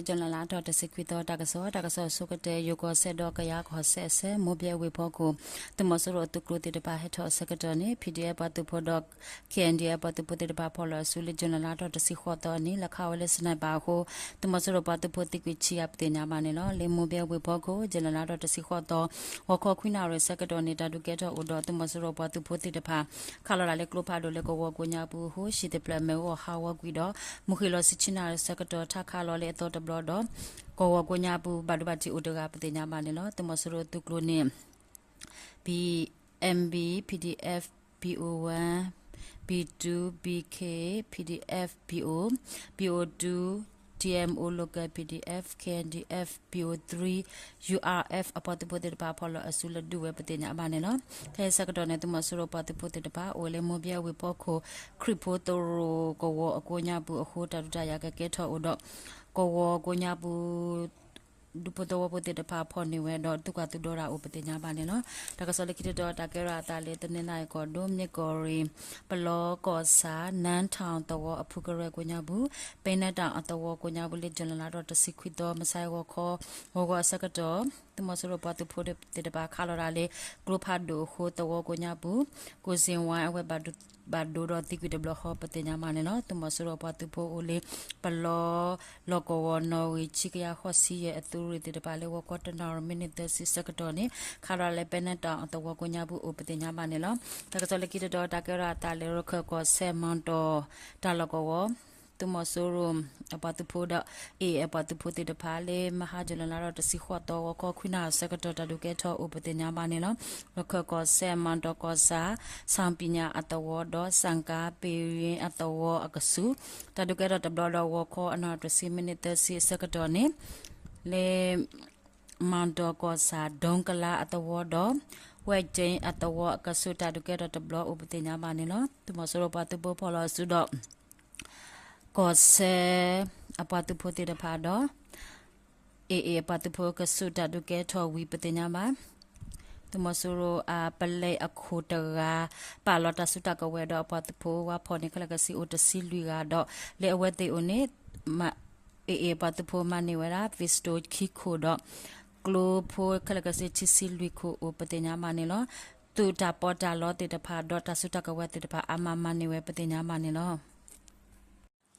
June လါထီၣ်တဆံခွံသီ တၢ်ကစီၣ်, တၢ်ကစီၣ်ဆိကတၢၢ် ယိၤကီၢ်စဲၣ်ဒီးကယၤကီၢ်စဲၣ်အဆၢ မိၢ်ဘဲဝ့ၢ်ဖီခိၣ် သုးမီၤစိရိၤအသုးကျိၤသ့ၣ်တဖၣ်ဟဲထီၣ်အဆၢကတီၢ်န့ၣ် P D F ပှၤသုးဖိဒီး K N D F ပှၤသုးဖိသ့ၣ်တဖၣ်ဖီၣ်လီၤအစုလၢ June လါထီၣ်တဆံဃိးသီန့ၣ် လဲၤခးဝဲလၢ sniper အဃိ သုးမီၤစိရိၤပှၤသုးဖိသံကွံာ်ဆံဂၤပသ့ၣ်ညါဘၣ်န့ၣ်လီၤ. လၢမိၢ်ဘဲဝ့ၢ်ဖီခိၣ် June လါထီၣ်တဆံဃိးသီ ဂီၤခီခွံနၣ်ရံၣ်ဆၢကတီၢ်န့ၣ် တၢ်ဒုးကဲထီၣ်အိၣ်ဒီး သုးမီၤစိရိၤပှၤသုးဖိသ့ၣ်တဖၣ် ခးလီၤတၢ်လၢကျိဖးဒိၣ်လၢကဝီၤကိးညါပူၤအဃိ ဟံၣ်တဖျၢၣ်မ့ၣ်အူအီၣ်ဟးဂီၤကွံာ်ဒီး မုၢ်ဃ့ၢ်လီၤဆံဆံနၣ်ရံၣ်ဆၢကတီၢ် ထါခးလီၤလၢအသီတဘျီဒီး ကဝီၤကိးညါပူၤ ဘၣ်ဒိဘၣ်ထံးအိၣ်တဂၤပသ့ၣ်ညါဘၣ်န့ၣ်လီၤ. သုးမီၤစိရိၤသုးကျိၤန့ၣ် P M B P D F P O one P two P K P D F P O P O two T M O local P D F K N D F P O three U R F အပှၤသုးဖိသ့ၣ်တဖၣ် ဖီၣ်လီၤအစုလၢဒုးဝဲပသ့ၣ်ညါဘၣ်န့ၣ်လီၤ. ခဲအံၤဆၢကတီၢ်န့ၣ် သုးမီၤစိရိၤပှၤသုးဖိသ့ၣ်တဖၣ် အိၣ်လၢမိၢ်ဘဲဝ့ၢ်ဖီခိၣ် ခရံာ်ဖိသရိာ်ကဝီၤအကိးညါပူၤအဃိ တၢ်ဒုးတၢ်ယၤကကဲထီၣ်အိၣ်ဒီး ကဝီၤကိးညါပူၤ ဒူဖိသဝီဖိသ့ၣ်တဖၣ်ဖီၣ်န့ၢ်ဝဲဒီး သုးကွၢ်သုးဒီတၢ်အိၣ်ပသ့ၣ်ညါဘၣ်န့ၣ်လီၤ. တၢ်ကစီၣ်လၢခံတတီၤ တၢ်ကဲထီၣ်အသးလၢ တနီသရံၣ်ကီၢ်ဒိၣ် မ့ၢ်ကီၢ်ရ့ၣ် ပလီကီၢ်ဆၣ် နၢထီၣ်သဝီအဖုကရၢကိးညါပူၤ ပဲနဲတၢ်အသဝီကိးညါပူၤလၢ June လါထီၣ်တဆံခွံသီ မုၢ်ဆါဂီၤခီ ဂီၤဂီၤအဆၢကတီၢ် သုးမီၤစိရိၤပှၤသုးဖိသ့ၣ်တဖၣ် ခးလီၤတၢ်လၢကျိဖးဒိၣ်အဃိ သဝီကိးညါပူၤ ကိၣ်စ့ဝါအဝဲ ဘၣ်ဒိဒီးသံကွံာ်တဘျီဃီပသ့ၣ်ညါဘၣ်န့ၣ်လီၤ. သုးမီၤစိရိၤပှၤသုးဖိအိၣ်လၢ ပလီ လီၢ်ကဝီၤနီၣ်ဂံၢ် ဆံကယၤဃိးဆံယဲၢ်အသုးရ့ၣ်သ့ၣ်တဖၣ်လၢ ဂီၤခီတနၣ်ရံၣ်မံးနံးသၢဆံဆၢကတီၢ်န့ၣ် ခးလီၤလၢပဲနဲတၢ်အသဝီကိးညါပူၤအိၣ်ပသ့ၣ်ညါဘၣ်န့ၣ်လီၤ. တၢ်ကစီၣ်လၢခံတတီၤ တၢ်ကဲထီၣ်အသးလၢ ရခၢၣ်ကီၢ်စဲၣ် မီၣ်တီၣ် တၢ်လီၢ်ကဝီၤ သုးမီၤစိရိၤအပှၤသုးဖိဒီး A A အပှၤသုးဖိသ့ၣ်တဖၣ်လၢ မဟါ June လါထီၣ်တဆံဃိးသီ ဂီၤခီခွံနၣ်ရံၣ်ဆၢကတီၢ် တၢ်ဒုးကဲထီၣ်အိၣ်ပသ့ၣ်ညါဘၣ်န့ၣ်လီၤ. ရခၢၣ်ကီၢ်စဲၣ် မီၣ်တီၣ်ကီၢ်ဆၣ် ဆၣ်ပံၣ်ညၣ်အသဝီဒီး စၣ်ကါပ့ၤရ့ၣ်အသဝီအကဆူး တၢ်ဒုးကဲထီၣ်တဘျီဒီး ဂီၤခီအနၣ်ရံၣ်တဆံမံးနံးသၢဆံအဆၢကတီၢ်န့ၣ် လၢ မီၣ်တီၣ်ကီၢ်ဆၣ် ဒိကလါအသဝီဒီး ဝဲၢ်ကၠ့အသဝီအကဆူး တၢ်ဒုးကဲထီၣ်တဘျီအိၣ်ပသ့ၣ်ညါဘၣ်န့ၣ်လီၤ. သုးမီၤစိရိၤပှၤသုးဖိဖီၣ်လီၤအစုဒီး ကီၢ်စဲၣ်အပှၤသုးဖိသ့ၣ်တဖၣ်ဒီး A A အပှၤသုးဖိအကဆူး တၢ်ဒုးကဲထီၣ်ဝံၤပသ့ၣ်ညါဘၣ်. သုးမီၤစိရိၤအပလဲအခိၣ်တဂၤ ပာ်လီၤတၢ်စုတၢ်ကဝဲၤဒီးအပှၤသုးဖိ ဝါဖီၣ်န့ၣ် ခဲလၢာ်ခဲဆ့အိၣ်တဆံလွံၢ်ဂၤဒီး လၢအဝဲသ့ၣ်အိၣ်န့ၣ် A A အပှၤသုးဖိမၤန့ၢ်ဝဲဒၣ် ပံစတိၣ်ခံခိၣ်ဒီး ကျိဖိခဲလၢာ်ခဲဆ့ခံဆံလွံၢ်ခိၣ်အိၣ်ပသ့ၣ်ညါဘၣ်န့ၣ်လီၤ. သုးတၢ်ပီးတၢ်လီသ့ၣ်တဖၣ်ဒီးတၢ်စုတၢ်ကဝဲၤသ့ၣ်တဖၣ် အါမးမၤန့ၢ်ဝဲပသ့ၣ်ညါဘၣ်န့ၣ်လီၤ.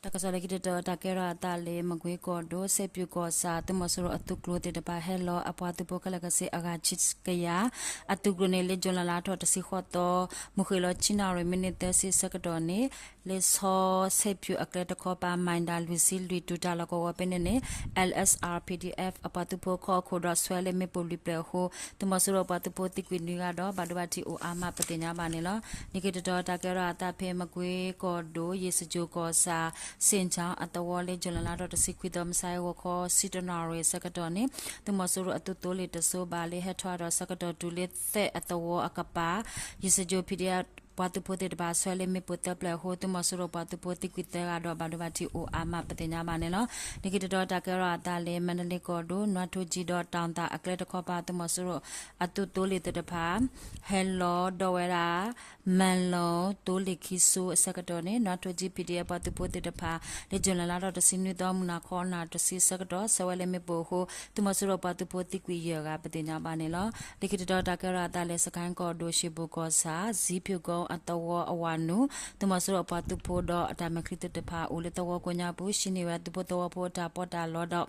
တၢ်ကစီၣ်လၢခံတတီၤ တၢ်ကဲထီၣ်အသးလၢ မကွ့ကီၢ်ဒိၣ် စဲးပၠူၣ်ကီၢ်ဆၣ် သုးမီၤစိရိၤအသုးကျိၤသ့ၣ်တဖၣ် ဟဲလီၤအပှၤသုးဖိခဲလၢာ်ခဲဆ့အဂၤဆံကယၤ အသုးကျိၤန့ၣ် လၢ June လါထီၣ်တဆံဃိးသီ မုၢ်ဃ့ၢ်လီၤဆံနၣ်ရံၣ်မံးနံးသၢဆံဆၢကတီၢ်န့ၣ် လၢဆီစဲးပၠူၣ်အကျဲတခီပၤ မံၣ်ဒၣ်လွံၢ်ဆံလွံၢ် တုၤတၢ်လီၢ်ကဝီၤဖဲန့ၣ်န့ၣ် L S R P D F အပှၤသုးဖိခီၣ်ခိၣ်ဒီး ဆွဲလၢမ့ၣ်ပိၢ်လွံၢ်ဖျၢၣ်အဃိ သုးမီၤစိရိၤပှၤသုးဖိသံကွံာ်နွံဂၤဒီး ဘၣ်ဒိဘၣ်ထံးအိၣ်အါမးပသ့ၣ်ညါဘၣ်န့ၣ်လီၤ. လၢခံတတီၤ တၢ်ကဲထီၣ်အသးဖဲမကွ့ကီၢ်ဒိၣ် ယ့ၣ်စကၠိၣ်ကီၢ်ဆၣ် စ့ၣ်ကၠီၣ်အသဝီလၢ June လါထီၣ်တဆံခွံသီ မုၢ်ဆါဂီၤခီဆံတနၣ်ရံၣ်ဆၢကတီၢ်န့ၣ် သုးမီၤစိရိၤအသုးသိလ့ၣ်တစိၤဘၣ်လၢ ဟဲထီၣ်ဒီးဆၢကတီၢ်တုၤလၢသဲးအသဝီအကပၤ ယ့ၣ်စကၠိၣ် P D F ပှၤသုးဖိသ့ၣ်တဖၣ် ဆွဲလၢမ့ၣ်ပိၢ်သၢဖျၢၣ်အဃိ သုးမီၤစိရိၤပှၤသုးဖိသံကွံာ်သၢဂၤဒီး ဘၣ်ဒိဘၣ်ထံးအိၣ်အါမးပသ့ၣ်ညါဘၣ်န့ၣ်လီၤ. လၢခံတတီၤ တၢ်ကဲထီၣ်အသးလၢ မါဒလ့ကီၢ်ဒိၣ် နွါထိကၠံဒီးတၢ်သၣ်အကျဲတခီပၤ သုးမီၤစိရိၤအသုးသိလ့ၣ်သ့ၣ်တဖၣ် ဟဲလီၤဒီးဝဲဒၣ် မၢလီၤသိလ့ၣ်ခံစိအဆၢကတီၢ်န့ၣ် နွါထိကၠံ P D F ပှၤသုးဖိသ့ၣ်တဖၣ် လၢ June လါထီၣ်တဆံနွံသီ မုၢ်နၤခီနၣ်ရံၣ်တဆံဆၢကတီၢ် ဆဲးဝဲလၢမ့ၣ်ပိၢ်အဃိ သုးမီၤစိရိၤပှၤသုးဖိသံကွံာ်ယဲၢ်ဂၤပသ့ၣ်ညါဘၣ်န့ၣ်လီၤ. လၢခံတတီၤ တၢ်ကဲထီၣ်အသးလၢ စကဲၣ်ကီၢ်ဒိၣ် ရှ့ၣ်ဘိၣ်ကီၢ်ဆၣ် ဇံဖၠူၣ်ကိအသဝီအဝၤနုာ် သုးမီၤစိရိၤအပှၤသုးဖိဒီးအတၢ်မဲာ်ချံသ့ၣ်တဖၣ် အိၣ်လၢသဝီကိးညါပူၤ ဟံးန့ၢ်ဝဲသုးဖိသဝီဖိအတၢ်ပီးတၢ်လီဒီး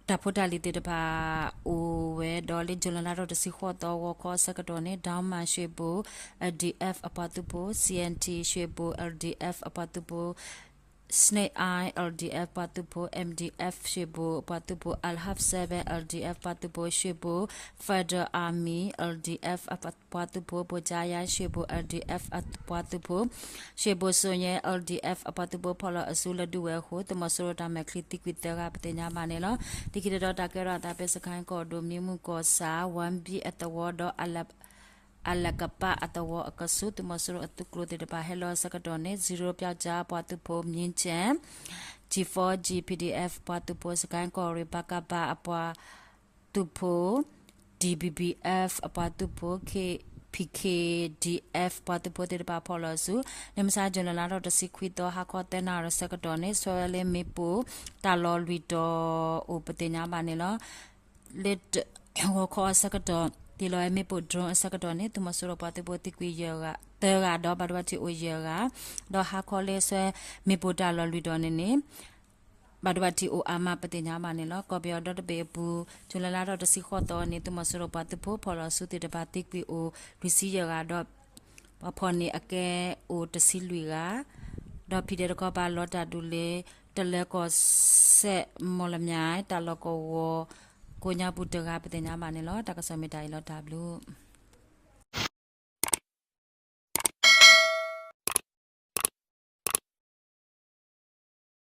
တၢ်ဖိတၢ်လံၤသ့ၣ်တဖၣ် အိၣ်ဝဲဒီးလၢ June လါထီၣ်တဆံဃိးသီ ဂီၤခီအဆၢကတီၢ်န့ၣ် ဒၢမၣ် ရှ့ၣ်ဘိၣ် L D F အပှၤသုးဖိ C N T ရှ့ၣ်ဘိၣ် L D F အပှၤသုးဖိ Snake Eye L D F ပှၤသုးဖိ M D F ရှ့ၣ်ဘိၣ်ပှၤသုးဖိ Alpha seven L D F ပှၤသုးဖိ ရှ့ၣ်ဘိၣ် Federal Army L D F အပှၤသုးဖိ ဘိၣ်ကၠါယါ ရှ့ၣ်ဘိၣ် L D F အပှၤသုးဖိ ရှ့ၣ်ဘိၣ်စိၤညဲ L D F အပှၤသုးဖိ ဖီၣ်လီၤအစုလၢဒုးဝဲအဃိ သုးမီၤစိရိၤတၢ်မဲာ်ချံသံကွံာ်သၢဂၤပသ့ၣ်ညါဘၣ်န့ၣ်လီၤ. လၢခံတတီၤ တၢ်ကဲထီၣ်အသးဖဲ စကဲၣ်ကီၢ်ဒိၣ် မံမုၢ်ကီၢ်ဆၣ် ဝၣ်ဘံၣ်အသဝီဒီး အလးကပၤအသဝီအကဆူး သုးမီၤစိရိၤအသုးကျိၤသ့ၣ်တဖၣ် ဟဲလီၤအဆၢကတီၢ်န့ၣ် Zero ပၠီကၠါပှၤသုးဖိ မြင်းခြံ G four G P D F ပှၤသုးဖိ စကဲၣ်ကီၢ်ရ့ၣ် ပကဖ အပှၤသုးဖိ D B B F အပှၤသုးဖိ K P K D F ပှၤသုးဖိသ့ၣ်တဖၣ်ဖီၣ်လီၤဆူ လၢမုၢ်ဆါ June လါထီၣ်တဆံခွံသီ ဟါခီသၢနၣ်ရံၣ်ဆၢကတီၢ်န့ၣ် ဆှၢဝဲလၢမ့ၣ်ပိၢ်တၢ်လီၢ်လွံၢ်တီၤအိၣ်ပသ့ၣ်ညါဘၣ်န့ၣ်လီၤ. လၢဂီၤခီအဆၢကတီၢ် တ့ၢ်လီၤဝဲမ့ၣ်ပိၢ် drone အဆၢကတီၢ်န့ၣ် သုးမီၤစိရိၤပှၤသုးဖိသံကွံာ်ယဲၢ်ဂၤ သၢဂၤဒီးဘၣ်ဒိဘၣ်ထံးအိၣ်ယဲၢ်ဂၤ, ဒီးဟါခီလၢဆှၢမ့ၣ်ပိၢ်တၢ်လီၢ်လွံၢ်တီၤန့ၣ်န့ၣ် ဘၣ်ဒိဘၣ်ထံးအိၣ်အါမးပသ့ၣ်ညါဘၣ်န့ၣ်လီၤ. ကီၢ်ပယီၤဒီတဘ့ၣ်အပူၤ June လါထီၣ်တဆံဃိးသီန့ၣ် သုးမီၤစိရိၤပှၤသုးဖိဖီၣ်လီၤဆူသ့ၣ်တဖၣ်သံကွံာ်အိၣ်လွံၢ်ဆံယဲၢ်ဂၤဒီး ပှၤဖီၣ်န့ၢ်အကဲအိၣ်တဆံလွံၢ်ဂၤ, ဒီးဖံးဒဲးတခီပၤလီၤတၢ်ဒုးလၢ တလၢကီၢ်စဲၣ် မီၣ်လမၠဲၣ် တၢ်လီၢ်ကဝီၤကိးညါပူၤတဂၤပသ့ၣ်ညါဘၣ်န့ၣ်လီၤ. တၢ်ကစီၣ်မ့ၢ်တၢ်အံၤလီၤ တၢ်ဘျုး